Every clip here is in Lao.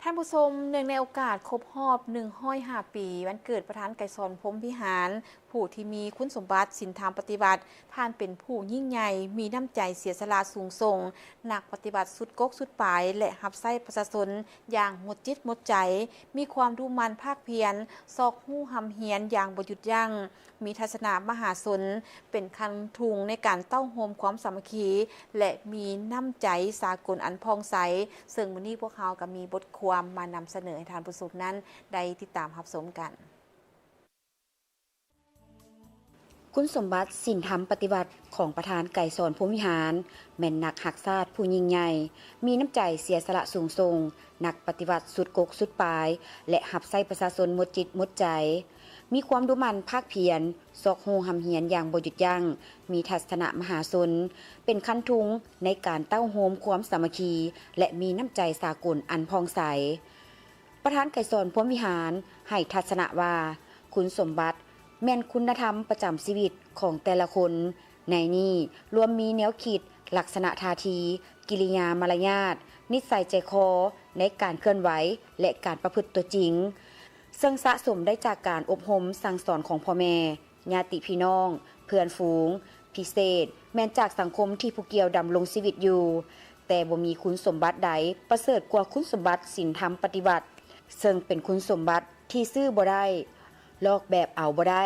ທ່ານຜູ້ຊົມ, ເນື່ອງໃນໂອກາດຄົບຮອບໜຶ່ງຮ້ອຍຫ້າປີ ວັນເກີດປະທານໄກສອນ ພົມວິຫານ, ຜູ້ທີ່ມີຄຸນສົມບັດສິນທຳປະຕິວັດ, ທ່ານເປັນຜູ້ຍິ່ງໃຫຍ່, ມີນ້ຳໃຈເສຍສະຫຼະສູງສົ່ງ, ນັກປະຕິວັດສຸດກົກສຸດປາຍ ແລະ ຮັບໃຊ້ປະຊາຊົນຢ່າງໝົດຈິດໝົດໃຈ, ມີຄວາມດຸໝັ່ນພາກພຽນ, ຊອກຮູ້ຮ່ຳຮຽນຢ່າງບໍ່ຢຸດຢັ້ງ, ມີທັດສະນະມະຫາຊົນ, ເປັນຄັນທຸງໃນການເຕົ້າໂຮມຄວາມສາມັກຄີ ແລະ ມີນ້ຳໃຈສາກົນອັນຜ່ອງໃສ, ເຊິ່ງມື້ນີ້ພວກເຮົາກໍມີບົດຄວາມມານຳສະເໜີໃຫ້ທ່ານຜູ້ຊົມນັ້ນໄດ້ຕິດຕາມຮັບຊົມກັນ. ຄຸນສົມບັດສິນທຳປະຕິວັດຂອງປະທານໄກສອນ ພົມວິຫານ ແມ່ນນັກຮັກຊາດຜູ້ຍິ່ງໃຫຍ່, ມີນ້ຳໃຈເສຍສະຫຼະສູງສົ່ງ, ນັກປະຕິວັດສຸດກົກສຸດປາຍ ແລະ ຮັບໃຊ້ປະຊາຊົນໝົດຈິດໝົດໃຈ, ມີຄວາມດຸໝັ່ນພາກພຽນ, ຊອກຮູ້ຮ່ຳຮຽນຢ່າງບໍ່ຢຸດຢັ້ງ, ມີທັດສະນະມະຫາຊົນ, ເປັນຄັນທຸງໃນການເຕົ້າໂຮມຄວາມສາມັກຄີ ແລະ ມີນ້ຳໃຈສາກົນອັນຜ່ອງໃສ. ປະທານໄກສອນ ພົມວິຫານ ໃຫ້ທັດສະນະວ່າ ຄຸນສົມບັດແມ່ນຄຸນນະທຳປະຈຳຊີວິດຂອງແຕ່ລະຄົນ, ໃນນີ້ລວມມີແນວຄິດ, ລັກສະນະທ່າທີ, ກິລິຍາມາລະຍາດ, ນິດໄສໃຈຄໍໃນການເຄື່ອນໄຫວ ແລະ ການປະພຶດຕົວຈິງ, ເຊິ່ງສະສົມໄດ້ຈາກການອົບຮົມສັ່ງສອນຂອງພໍ່ແມ່, ຍາດຕິພີ່ນ້ອງ, ເພື່ອນຝູງ, ພິເສດແມ່ນຈາກສັງຄົມທີ່ຜູ້ກ່ຽວດຳລົງຊີວິດຢູ່, ແຕ່ບໍ່ມີຄຸນສົມບັດໃດປະເສີດກວ່າຄຸນສົມບັດສິນທຳປະຕິວັດ, ເຊິ່ງເປັນຄຸນສົມບັດທີ່ຊື້ບໍ່ໄດ້, ລອກແບບເອົາບໍ່ໄດ້.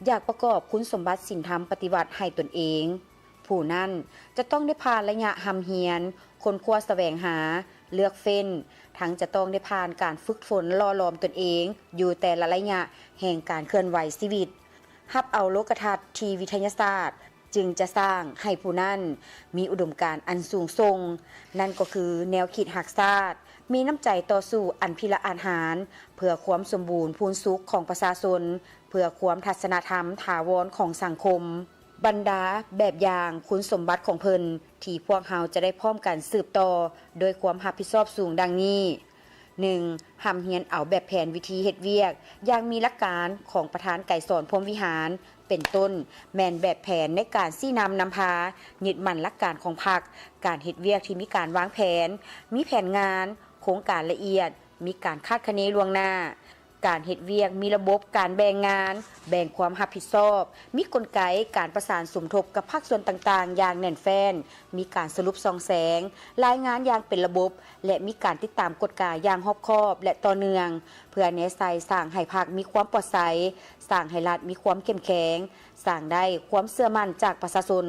ຢາກປະກອບຄຸນສົມບັດສິນທຳປະຕິວັດໃຫ້ຕົນເອງ, ຜູ້ນັ້ນຈະຕ້ອງໄດ້ຜ່ານໄລຍະຮ່ຳຮຽນ, ຄົ້ນຄວ້າສະແຫວງຫາ, ເລືອກເຟ້ນ, ທັງຈະຕ້ອງໄດ້ຜ່ານການຝຶກຝົນຫຼໍ່ຫຼອມຕົນເອງຢູ່ແຕ່ລະໄລຍະແຫ່ງການເຄື່ອນໄຫວຊີວິດ, ຮັບເອົາໂລກະທັດທີ່ວິທະຍາສາດຈຶ່ງຈະສ້າງໃຫ້ຜູ້ນັ້ນມີອຸດົມການອັນສູງສົ່ງ, ນັ້ນກໍຄືແນວຄິດຮັກຊາດ, ມີນ້ຳໃຈຕໍ່ສູ້ອັນພິລະອາດຫານ ເພື່ອຄວາມສົມບູນພູນສຸກຂອງປະຊາຊົນ, ເພື່ອຄວາມທັດສະນະທຳຖາວອນຂອງສັງຄົມ. ບັນດາແບບຢ່າງຄຸນສົມບັດຂອງເພິ່ນ ທີ່ພວກເຮົາຈະໄດ້ພ້ອມກັນສືບຕໍ່ດ້ວຍຄວາມຮັບຜິດຊອບສູງດັ່ງນີ້, ໜຶ່ງ, ຮ່ຳຮຽນເອົາແບບແຜນວິທີເຮັດວຽກຢ່າງມີຫຼັກການຂອງປະທານໄກສອນ ພົມວິຫານ ເປັນຕົ້ນ ແມ່ນແບບແຜນໃນການຊີ້ນຳນຳພາ, ຍຶດໝັ້ນຫຼັກການຂອງພັກ, ການເຮັດວຽກທີ່ມີການວາງແຜນ, ມີແຜນງານ, ໂຄງການລະອຽດ, ມີການຄາດຄະເນລ່ວງໜ້າ. ການເຮັດວຽກມີລະບົບການແບ່ງງານ, ແບ່ງຄວາມຮັບຜິດຊອບ, ມີກົນໄກການປະສານສົມທົບກັບພາກສ່ວນຕ່າງໆຢ່າງແໜ້ນແຟ້ນ, ມີການສະຫຼຸບສ່ອງແສງ, ລາຍງານຢ່າງເປັນລະບົບ ແລະ ມີການຕິດຕາມກວດກາຢ່າງຮອບຄອບ ແລະ ຕໍ່ເນື່ອງ, ເພື່ອແນໃສ່ສ້າງໃຫ້ພັກມີຄວາມປອດໃສ, ສ້າງໃຫ້ລັດມີຄວາມເຂັ້ມແຂງ, ສ້າງໄດ້ຄວາມເຊື່ອໝັ້ນຈາກປະຊາຊົນ.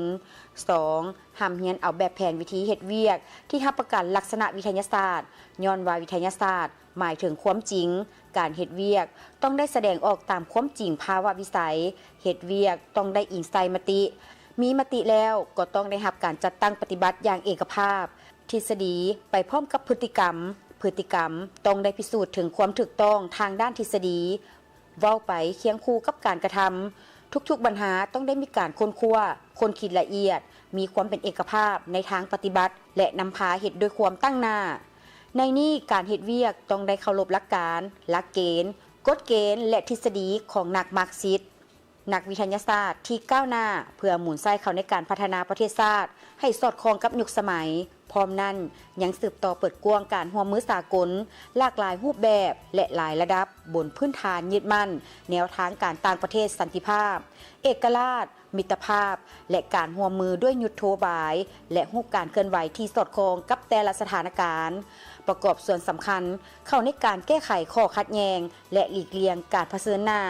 ສອງ, ຮ່ຳຮຽນເອົາແບບແຜນວິທີເຮັດວຽກທີ່ຮັບປະກັນລັກສະນະວິທະຍາສາດ, ຍ້ອນວ່າວິທະຍາສາດ ໝາຍເຖິງຄວາມຈິງ, ການເຮັດວຽກຕ້ອງໄດ້ສະແດງອອກຕາມຄວາມຈິງພາວະວິໄສ, ເຮັດວຽກຕ້ອງໄດ້ອີງໃສ່ມະຕິ, ມີມະຕິແລ້ວກໍຕ້ອງໄດ້ຮັບການຈັດຕັ້ງປະຕິບັດຢ່າງເອກະພາບ, ທິດສະດີໄປພ້ອມກັບພຶດຕິກຳ, ພຶດຕິກຳຕ້ອງໄດ້ພິສູດເຖິງຄວາມຖືກຕ້ອງທາງດ້ານທິດສະດີ, ເວົ້າໄປຄຽງຄູ່ກັບການກະທຳ. ທຸກໆບັນຫາຕ້ອງໄດ້ມີການຄົ້ນຄວ້າ, ຄົ້ນຄິດລະອຽດ, ມີຄວາມເປັນເອກະພາບໃນທາງປະຕິບັດ ແລະ ນຳພາເຮັດດ້ວຍຄວາມຕັ້ງໜ້າ. ໃນນີ້ການເຮັດວຽກຕ້ອງໄດ້ເຄົາລົບຫຼັກການ, ຫຼັກເກນ, ກົດເກນ ແລະ ທິດສະດີຂອງນັກມາກຊິດ, ນັກວິທະຍາສາດທີ່ກ້າວໜ້າ ເພື່ອໝູນໃຊ້ເຂົ້າໃນການພັດທະນາປະເທດຊາດໃຫ້ສອດຄ່ອງກັບຍຸກສະໄໝ. ພ້ອມນັ້ນຍັງສືບຕໍ່ເປີດກວ້າງການຮ່ວມມືສາກົນຫຼາກຫຼາຍຮູບແບບ ແລະ ຫຼາຍລະດັບ ບົນພື້ນຖານຍຶດໝັ້ນແນວທາງການຕ່າງປະເທດສັນຕິພາບ, ເອກະລາດ, ມິດຕະພາບ ແລະ ການຮ່ວມມືດ້ວຍຍຸດໂທບາຍ ແລະ ຮູບການເຄື່ອນໄຫວທີ່ສອດຄ່ອງກັບແຕ່ລະສະຖານະການ, ປະກອບສ່ວນສຳຄັນເຂົ້າໃນການແກ້ໄຂຂໍ້ຂັດແຍ່ງ ແລະ ຫຼີກລ່ຽງການຜະເຊີນໜ້າ,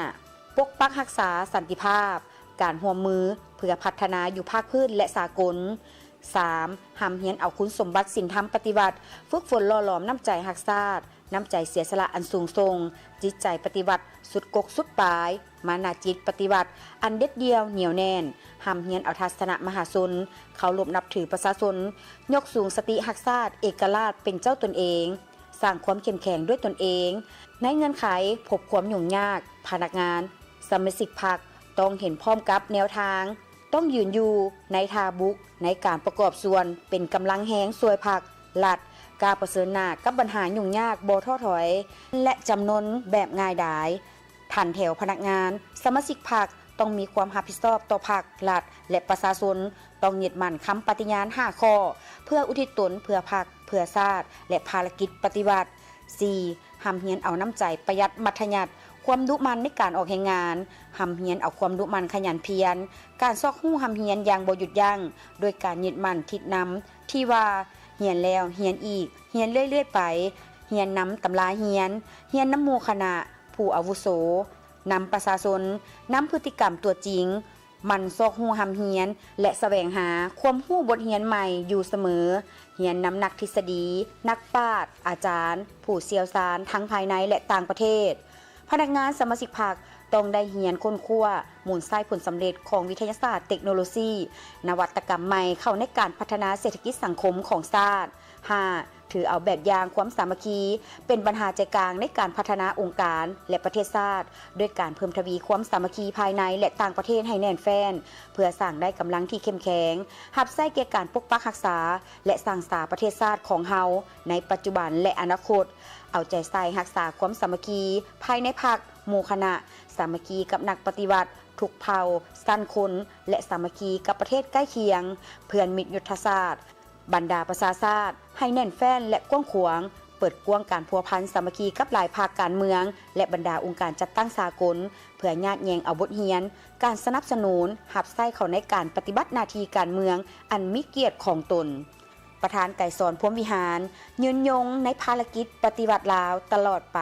ປົກປັກຮັກສາສັນຕິພາບ, ການຮ່ວມມືເພື່ອພັດທະນາຢູ່ພາກພື້ນ ແລະ ສາກົນ. ສາມ, ຮ່ຳຮຽນເອົາຄຸນສົມບັດສິນທຳປະຕິວັດ, ຝຶກຝົນຫຼໍ່ຫຼອມນ້ຳໃຈຮັກຊາດ, ນ້ຳໃຈເສຍສະຫຼະອັນສູງສົ່ງ, ຈິດໃຈປະຕິວັດສຸດກົກສຸດປາຍ, ມານະຈິດປະຕິວັດອັນເດັດດ່ຽວໜຽວແໜ້ນ, ຮ່ຳຮຽນເອົາທັດສະນະມະຫາຊົນ, ເຄົາລົບນັບຖືປະຊາຊົນ, ຍົກສູງສະຕິຮັກຊາດ, ເອກະລາດເປັນເຈົ້າຕົນເອງ, ສ້າງຄວາມເຂັ້ມແຂງດ້ວຍຕົນເອງ. ໃນເງື່ອນໄຂພົບຄວາມຫຍຸ້ງຍາກ, ພະນັກງານ, ສະມາຊິກພັກຕ້ອງເຫັນພ້ອມກັບແນວທາງ, ຕ້ອງຢືນຢູ່ໃນທ່າບຸກໃນການປະກອບສ່ວນເປັນກຳລັງແຮງຊ່ວຍພັກ, ລັດ, ກ້າປະເຊີນໜ້າກັບບັນຫາຫຍຸ້ງຍາກບໍ່ທໍ້ຖອຍ ແລະ ຈຳນົນແບບງ່າຍດາຍ. ຖັນແຖວພະນັກງານ, ສະມາຊິກພັກຕ້ອງມີຄວາມຮັບຜິດຊອບຕໍ່ພັກ, ລັດ ແລະ ປະຊາຊົນ, ຕ້ອງຍຶດໝັ້ນຄຳປະຕິຍານຫ້າຂໍ້ ເພື່ອອຸທິດຕົນເພື່ອພັກ, ເພື່ອຊາດ ແລະ ພາລະກິດປະຕິວັດ. ສີ່, ຮ່ຳຮຽນເອົານ້ຳໃຈປະຢັດມັດທະຍັດ, ຄວາມດຸໝັ່ນໃນການອອກແຮງງານ, ຮ່ຳຮຽນເອົາຄວາມດຸໝັ່ນຂະຫຍັນພຽນ, ການຊອກຮູ້ຮ່ຳຮຽນຢ່າງບໍ່ຢຸດຢັ້ງ, ດ້ວຍການຍຶດໝັ້ນທິດນຳທີ່ວ່າ ຮຽນແລ້ວຮຽນອີກ, ຮຽນເລື້ອຍໆໄປ, ຮຽນນຳຕຳລາຮຽນ, ຮຽນນຳໝູ່ຄະນະ, ຜູ້ອາວຸໂສ, ນຳປະຊາຊົນ, ນຳພຶດຕິກຳຕົວຈິງ, ໝັ່ນຊອກຮູ້ຮ່ຳຮຽນ ແລະ ສະແຫວງຫາຄວາມຮູ້ບົດຮຽນໃໝ່ຢູ່ສະເໝີ, ຮຽນນຳນັກທິດສະດີ, ນັກປາດ, ອາຈານ, ຜູ້ຊ່ຽວຊານທັງພາຍໃນ ແລະ ຕ່າງປະເທດ. ພະນັກງານສະມາຊິກພັກຕ້ອງໄດ້ຮຽນຄົ້ນຄວ້າ, ໝູນໃຊ້ຜົນສຳເລັດຂອງວິທະຍາສາດ, ເຕັກໂນໂລຊີ, ນະວັດຕະກຳໃໝ່ເຂົ້າໃນການພັດທະນາເສດຖະກິດສັງຄົມຂອງຊາດ. ຫ້າ, ຖືເອົາແບບຢ່າງຄວາມສາມັກຄີເປັນບັນຫາໃຈກາງໃນການພັດທະນາອົງການ ແລະ ປະເທດຊາດ, ດ້ວຍການເພີ່ມທະວີຄວາມສາມັກຄີພາຍໃນ ແລະ ຕ່າງປະເທດໃຫ້ແໜ້ນແຟ້ນ, ເພື່ອສ້າງໄດ້ກຳລັງທີ່ເຂັ້ມແຂງ, ຮັບໃຊ້ແກ່ການປົກປັກຮັກສາ ແລະ ສ້າງສາປະເທດຊາດຂອງເຮົາໃນປັດຈຸບັນ ແລະ ອະນາຄົດ. ເອົາໃຈໃສ່ຮັກສາຄວາມສາມັກຄີພາຍໃນພັກ, ໝູ່ຄະນະ, ສາມັກຄີກັບນັກປະຕິວັດທຸກເຜົ່າ, ຊັ້ນຄົນ ແລະ ສາມັກຄີກັບປະເທດໃກ້ຄຽງ, ເພື່ອນມິດຍຸດທະສາດ, ບັນດາປະຊາຊາດໃຫ້ແໜ້ນແຟ້ນ ແລະ ກວ້າງຂວາງ, ເປີດກວ້າງການພົວພັນສາມັກຄີກັບຫຼາຍພາກການເມືອງ ແລະ ບັນດາອົງການຈັດຕັ້ງສາກົນ, ເພື່ອຍາດແຍ່ງເອົາບົດຮຽນ, ການສະໜັບສະໜູນ, ຮັບໃຊ້ເຂົ້າໃນການປະຕິບັດໜ້າທີ່ການເມືອງອັນມີກຽດຂອງຕົນ. ປະທານໄກສອນ ພົມວິຫານ ຍືນຍົງໃນພາລະກິດປະຕິວັດລາວຕະຫຼອດໄປ.